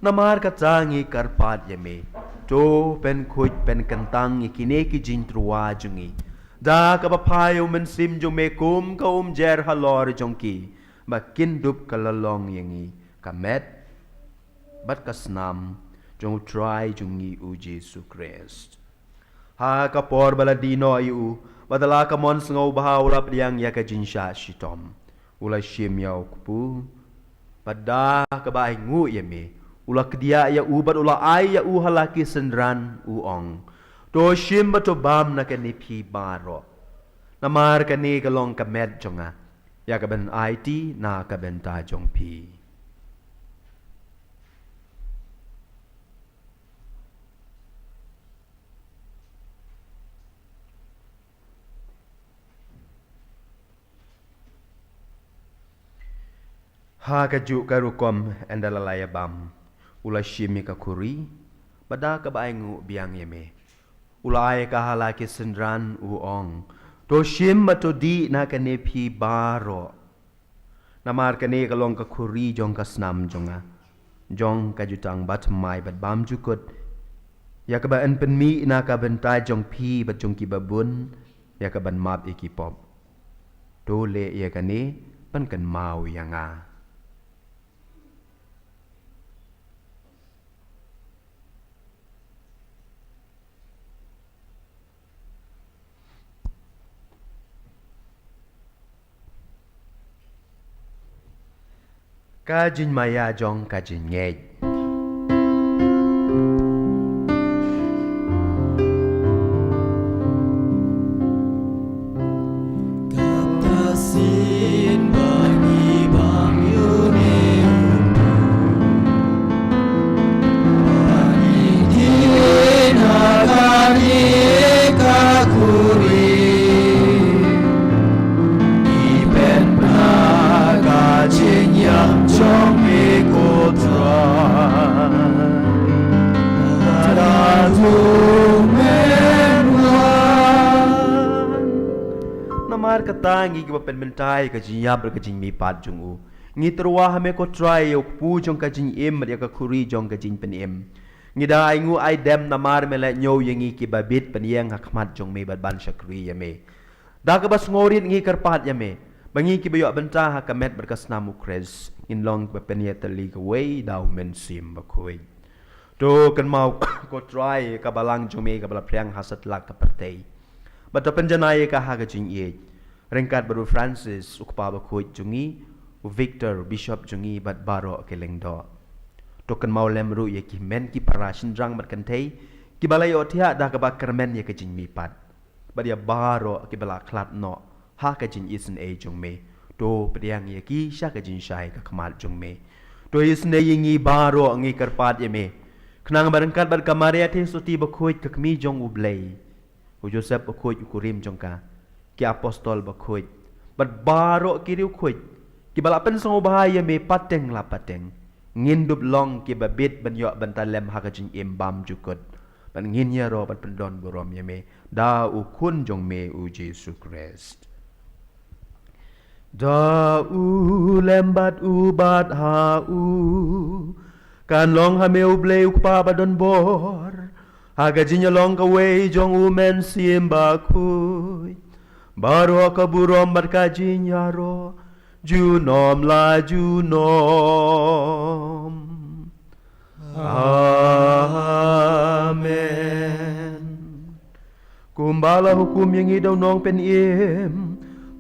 Namar kata ngi kyrpad ïa me, to pynkhuid pynkyntang ïa kine ki jingtyrwa jong ngi da kaba phai ïa u Mynsiem jong me kum ka umjer halor jong ki, ba kin dup ka la long ïa ngi ka met bad ka snam jong U Trai jong ngi U Jisu Khrist. Ha ka por ba la die noh ïa u, bad da la ka mon sngewbha u la pdiang ïa ka jingshah shitom. U la shim ïa u kpu, bad da kaba ainguh ïa me, u la kdiah ïa u bad u la ai ïa u ha la ki synran u ong, to shim bad to bam na kane phi baroh. Namar kane ka long ka met jong nga, ïa kaban aiti na ka bynta jong phi. Ha kajuh ka rukom ynda la ïa bam, u la shim ïa ka khuri, bad da kaba ainguh biang ïa me, u la ai ka ha la ki synran u ong, to shim bad to dih na kane phi baroh. Namar kane ka long ka khuri jong ka snam jong nga, jong ka jutang bathymmai bad bymjukut, ïa kaba yn pynmih na ka bynta jong phi bad jong kiba bun, ïa kaban map ïa ki pop. To leh ïa kane ban kynmaw ïa nga. Ka jingmaïa jong ka jingngeit. Namar kata ngi kiba pynmynta ïa ka jingïap bad ka jingmihpat jong u, ngi tyrwa ha me ko Trai ïa u kpu jong ka jingim bad ïa ka khuri jong ka jingpynim. Ngi da ainguh aidem namar me la ñiew ïa ngi kiba bit pynïeng ha khmat jong me bad ban shakri ïa me. Da kaba sngewrit ngi kyrpad ïa me ba ngi kiba ïoh bynta ha ka met bad ka snam u Khrist ngin long kiba pynïatylli kawei da u Mynsiem Bakhuid. To kynmaw ko Trai ka balang jong me kaba la phriang ha satlak ka pyrthei. Bad to pynjanai ïa ka ha ka jingïeit ryngkat bad u Francis u kpa bakhuid jong ngi, u Victor u bishop jong ngi bad baroh ki lyngdoh. To kynmaw lem ruh ïa ki hynmen ki para shynrang bad kynthei kiba la ïohthiah da kaba kyrmen ïa ka jingmihpat. Bad ïa baroh kiba la khlad noh ha ka jingisynei jong me, to pdiang ïa ki sha ka jingshai ka khmat jong me. To isynei ïa ngi baroh ngi kyrpad ïa me, khnang ba ryngkat bad ka Maria Theisotti bakhuid ka kmie jong u Blei, u Joseph bakhuid u kurim jong ka, ki apostol bakhuid bad baroh ki riewkhuid kiba la pynsngewbha ïa me pateng la pateng, ngin dup long kiba bit ban ïoh bynta lem ha ka jingim bymjukut. Bad ngin ïaroh bad pyndon burom ïa me da u Khun jong me u Jisu Khrist. Da u lem bad u bad ha u kan long ha me u Blei u Kpa ba don bor, ha ka jingïalong kawei jong u Mynsiem Bakhuid, baroh ka burom bad ka jingïaroh junom la junom. Amen. Kumba la hukum ïa ngi da u Nongpynim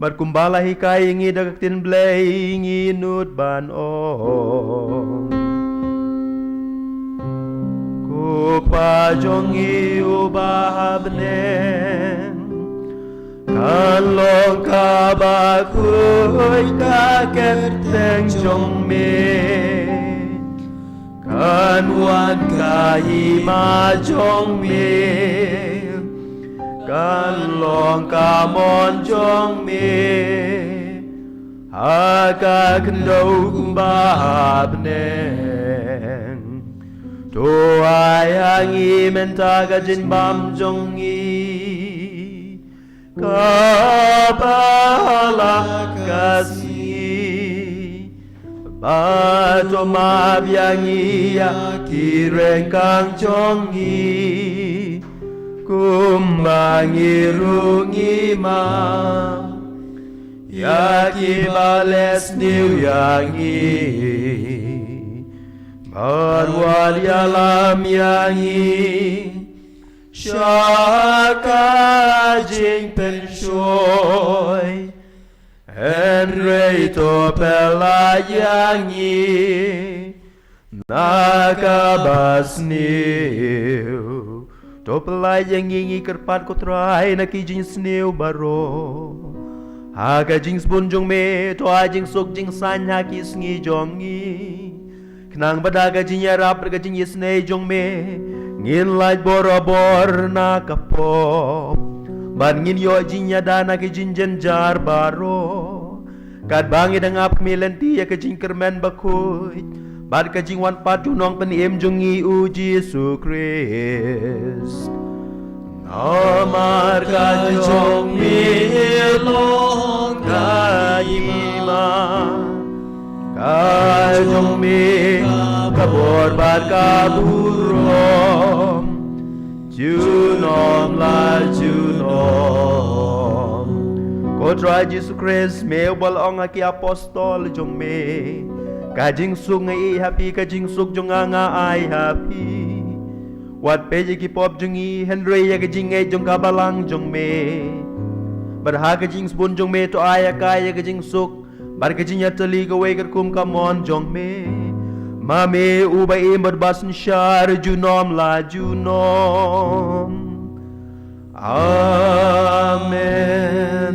bad kumba la hikai ïa ngi da ka ktien Blei, ngi nud ban ong: Ko Kpa jong ngi uba ha bneng, kan long kaba khuid ka kyrteng jong me. Kan wan ka hima jong me, kan long ka mon jong me, ha ka khyndew kumba ha bneng. To ai ha ngi mynta ka jingbam jong ngi kaba ha la ka sngi, bad to map ïa ngi ïa ki ryngkang jong ngi, kumba ngi ruh ngi map ïa kiba leh sniew ïa ngi. Bad wat ïalam ïa ngi sha ka jingpynshoi, hynrei to pyllait ïa ngi na kaba sniew. To pyllait ïa ngi, ngi kyrpad ko Trai, na ki jingsniew baroh. Ha ka jingsbun jong me to ai jingsuk jingsaiñ ha ki sngi jong ngi, khnang ba da ka jingïarap bad ka jingisynei jong me ngin lait borabor na ka pop, bad ngin ïoh jingïada na ki jingjynjar baroh, katba ngi dang ap khmih lynti ïa ka jingkyrmen bakhuid bad ka jingwan pat jong u Nongpynim jong ngi u Jisu Khrist. Namar ka jong me long ka hima, ka jong me ka bor bad ka burom junom la junom. Ko Trai Jisu Khrist, me uba la ong ha ki apostol jong me: Ka jingsuk nga ïeh ha phi, ka jingsuk jong nga nga ai ha phi. Wat peit ïa ki pop jong ngi, hynrei ïa ka jingngeit jong ka balang jong me. Bad ha ka jingsbun jong me to ai ïa ka ïa ka jingsuk bad ka jingïatylli kawei katkum ka mon jong me, ma me uba im bad ba synshar junom la junom. Amen.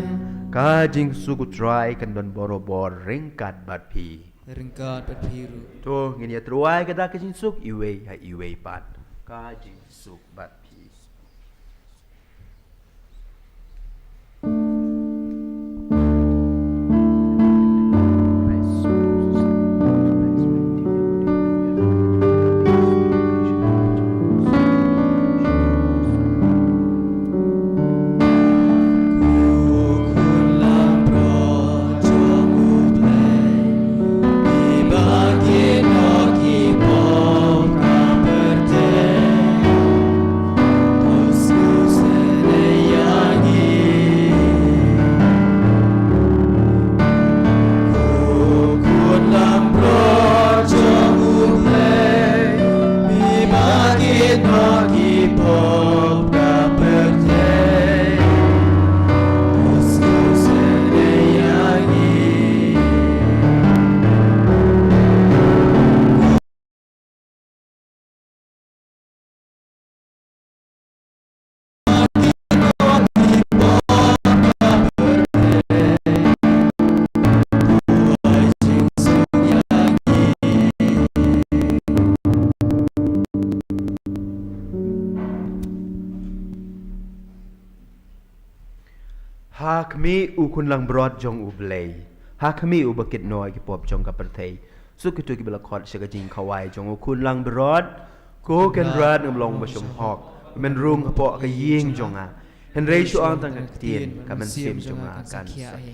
Ka jingsuk u Trai kan don borabor ryngkat bad phi. Ryngkat bad phi ruh. To ngin ïa tyrwa ïa ka da ka jingsuk iwei ha iwei pat. Ka jingsuk bad phi. Ha khmih u khun langbrot jong U Blei. Ha khmih uba kit noh ïa ki pop jong ka pyrthei. Suk kito kiba la khot sha ka jingkhawai jong u khun langbrot. Ko Kynrad, ngam long ba shong hok ban rung hapoh ka ïing jong nga, hynrei shu ong tang ka ktien, ka mynsiem jong nga kan sakhia hi.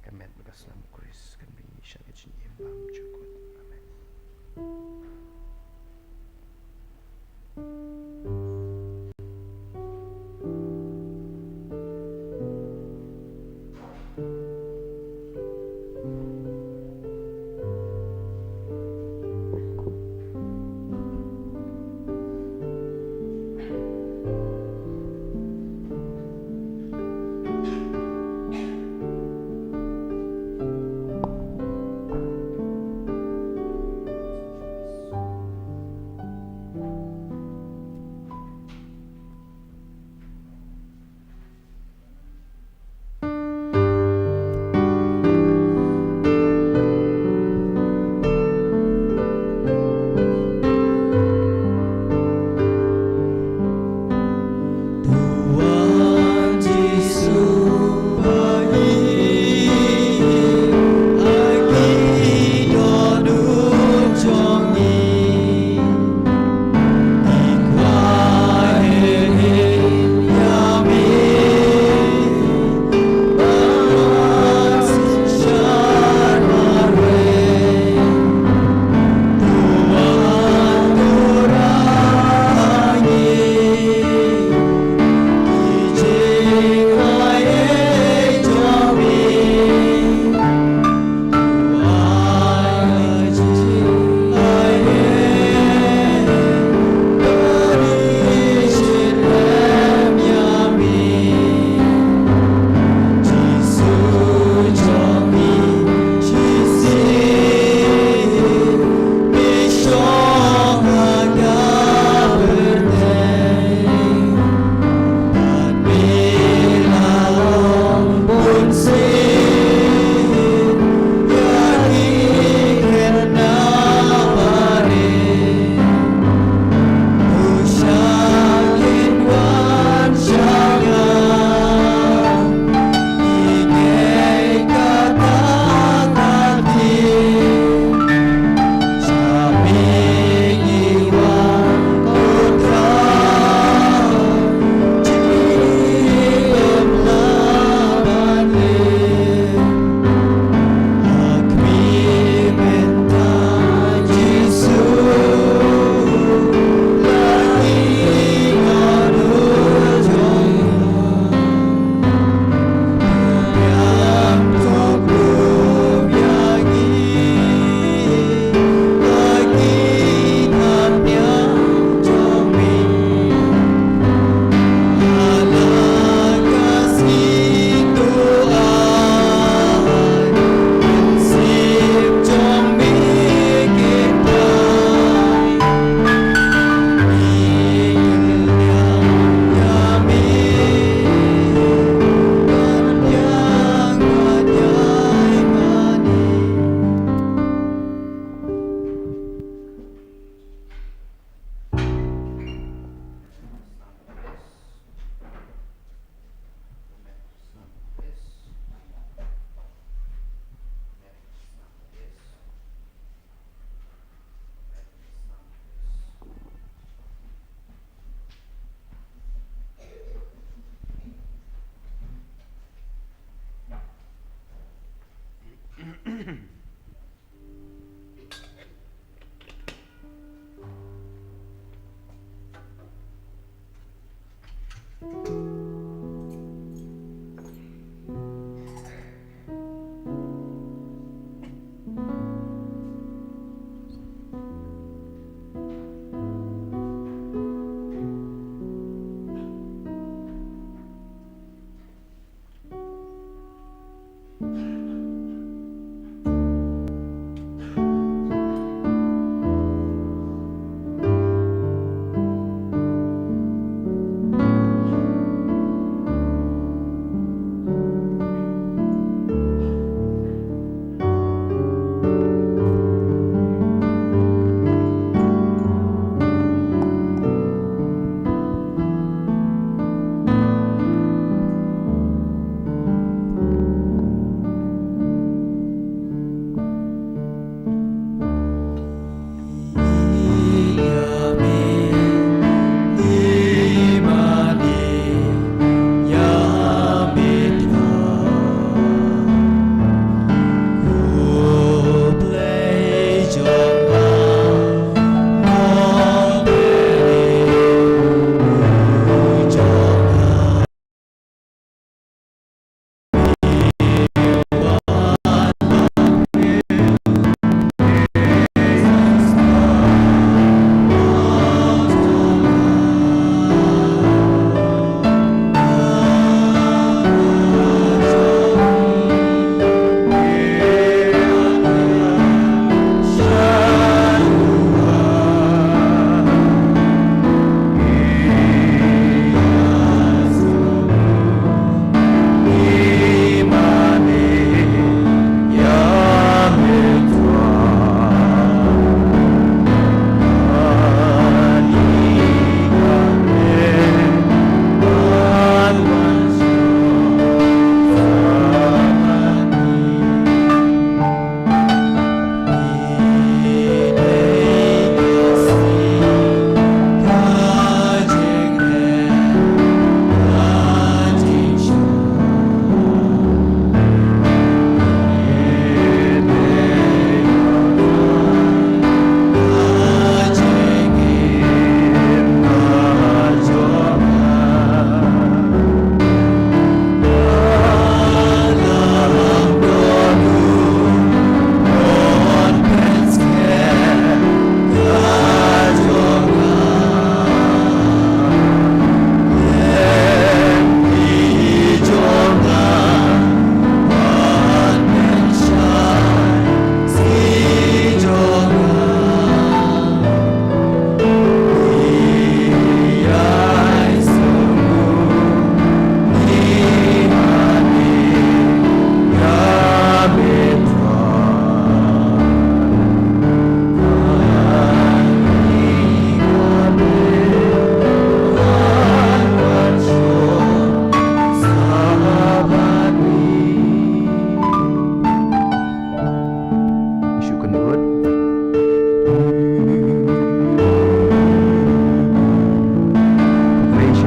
Ka met bad ka snam U Khrist kan bring ngi sha ka jingim bymjukut. Amen.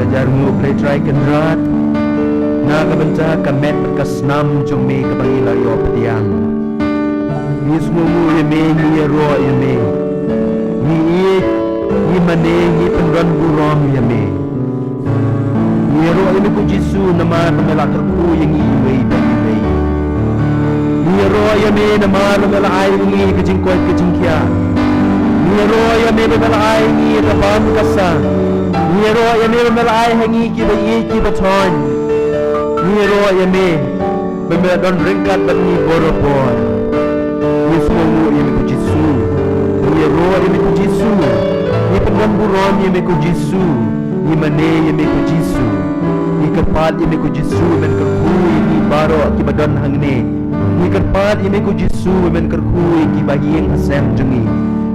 Ïa nguh Blei Trai Kynrad na ka bynta ka met bad ka snam jong me kaba ngi la ïoh pdiang. Ngi sngewnguh ïa me, ngi ïaroh ïa me. Ngi ïeit, ngi mane, ngi pyndon burom ïa me. Ngi ïaroh ïa me ko Jisu namar ba me la kyrkhu ïa ngi iwei pa iwei. Ngi ïaroh ïa me namar ba me la ai ïa ngi ka jingkoit ka jingkhiah. Ngi ïaroh ïa me ba me la ai ïa ngi ka bam ka sa. Ngi ïaroh ïa me ba me la ai ha ngi kiba ïeit kiba thoiñ. Ngi ïaroh ïa me ba me la don ryngkat bad ngi borabor. Ngi sngewnguh ïa me ko Jisu. Ngi ïaroh ïa me ko Jisu. Ngi pyndon burom ïa me ko Jisu. Ngi mane ïa me ko Jisu. Ngi kyrpad ïa me ko Jisu ba men kyrkhu ïa ngi baroh kiba don hangne. Ngi kyrpad ïa me ko Jisu ba men kyrkhu ïa kiba ïeng ha sem jong ngi.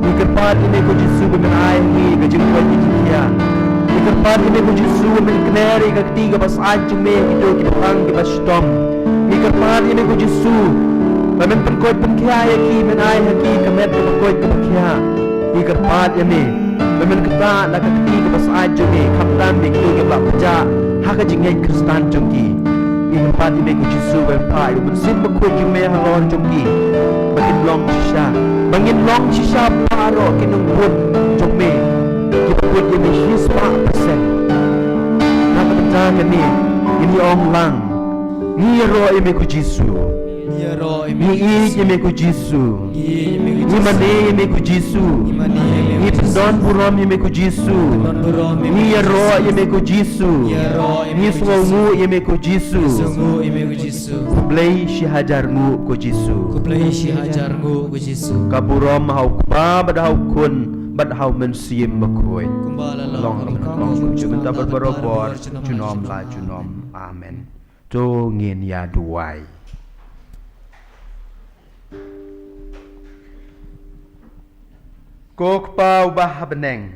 Ngi kyrpad ïa me ko Jisu ba men ai ha ngi ka jingkoit ka jingkhiah. Ngi kyrpad ïa me ko Jisu ba men kner ïa ka kti kaba syaid jong me ïa kito kiba tang kiba shitom. Ngi kyrpad ïa me ko Jisu ba men pynkoit pynkhiah ïa ki, men ai ha ki ka met kaba koit kaba khiah. Ngi kyrpad ïa me ba men ktah na ka kti kaba syaid jong me, khamtam ïa kito kiba la pjah ha ka jingngeit Khristan jong ki. Ngi kyrpad ïa me ko Jisu ba men phah ïa u Mynsiem Bakhuid jong me halor jong ki ba kin long shisha, ba ngin long shisha baroh ki nongbud jong me kiba bud ïa me shispah percent. Na ka bynta kane ngin ïa ong lang, ngi ïaroh ïa me ko Jisu. Ngi ïaroh ïa me Ngi ko ïeit Jisu. ïa me ko Jisu. Ngi ïeit ïa me ko Ngi Jisu. mane ïa me ko Jisu. Ngi mane ïa me Ngi ko Jisu. pyndon burom ïa me ko Jisu. Pyndon burom ïa me Ngi ko ïaroh Jisu. ïa me ko Jisu. Ngi ïaroh ïa Ngi me ko Jisu. sngewnguh ïa me ko Jisu. Sngewnguh ïa me ko Jisu. Khublei shihajar nguh ko Jisu. Khublei shihajar nguh ko Jisu. Ka burom ha u Kpa bad ha u Khun bad ha u Mynsiem Bakhuid. Kumba la long Long ha ka bynta bad barabor, junom la junom. Amen. To ngin ïa duwai. Ko Kpa uba ha bneng,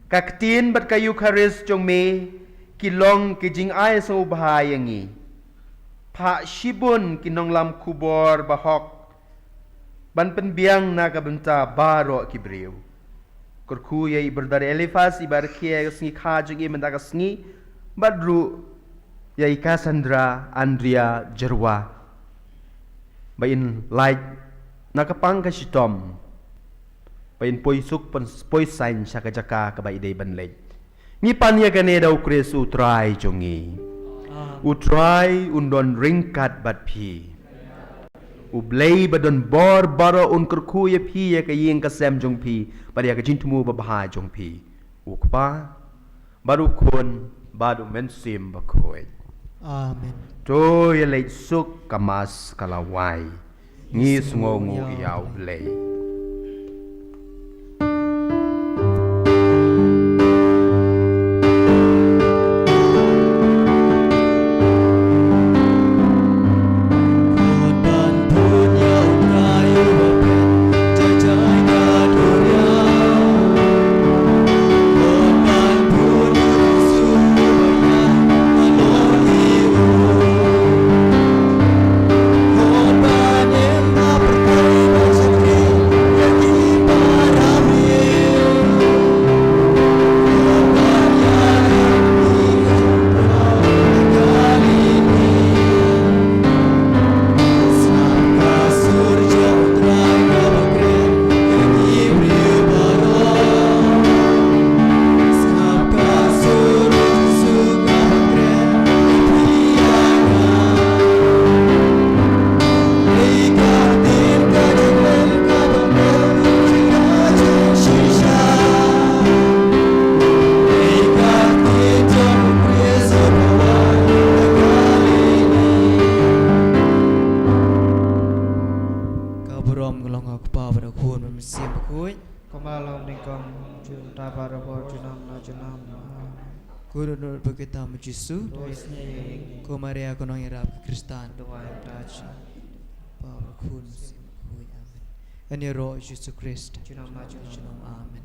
ka ktien bad ka Eukharist jong me ki long ki jingai sngewbha ïa ngi. Phah shibun ki nonglam khubor bahok ban pynbiang na ka bynta baroh ki briew. Kyrkhu ïa i brother Eliphas iba rkhie ïa ka sngi kha jong i mynta ka sngi, bad ruh ïa i Cassandra Andrea Jyrwa ba in lait na ka pang ka shitom, ba in poi suk poi sain sha ka jaka kaba i dei ban leit. Ngi pan ïa kane da u Khrist u Trai jong ngi. U Trai un don ryngkat bad phi. U Blei ba don bor baroh un kyrkhu ïa phi, ïa ka ïing ka sem jong phi bad ïa ka jingthmu babha jong phi. U Kpa bad u Khun bad u Mynsiem Bakhuid. Amen. To ïa leit suk, ka Mass ka la wai. Ngi sngewnguh ïa u Blei. Ka burom ka long ha u Kpa bad ha u Khun bad ha u Mynsiem Bakhuid. Kumba long nyngkong, junom, mynta bad barabor, junom la junom. Amen. Ko Dohnud bad ko Kynrad Jisu. To isynei. Ko Maria ko nongïarap ki Khristan. Duwai ïa ngi. Kpa bad Khun Mynsiem Bakhuid. Amen. Ngan ïaroh Jisu Khrist. Junom la junom. Amen.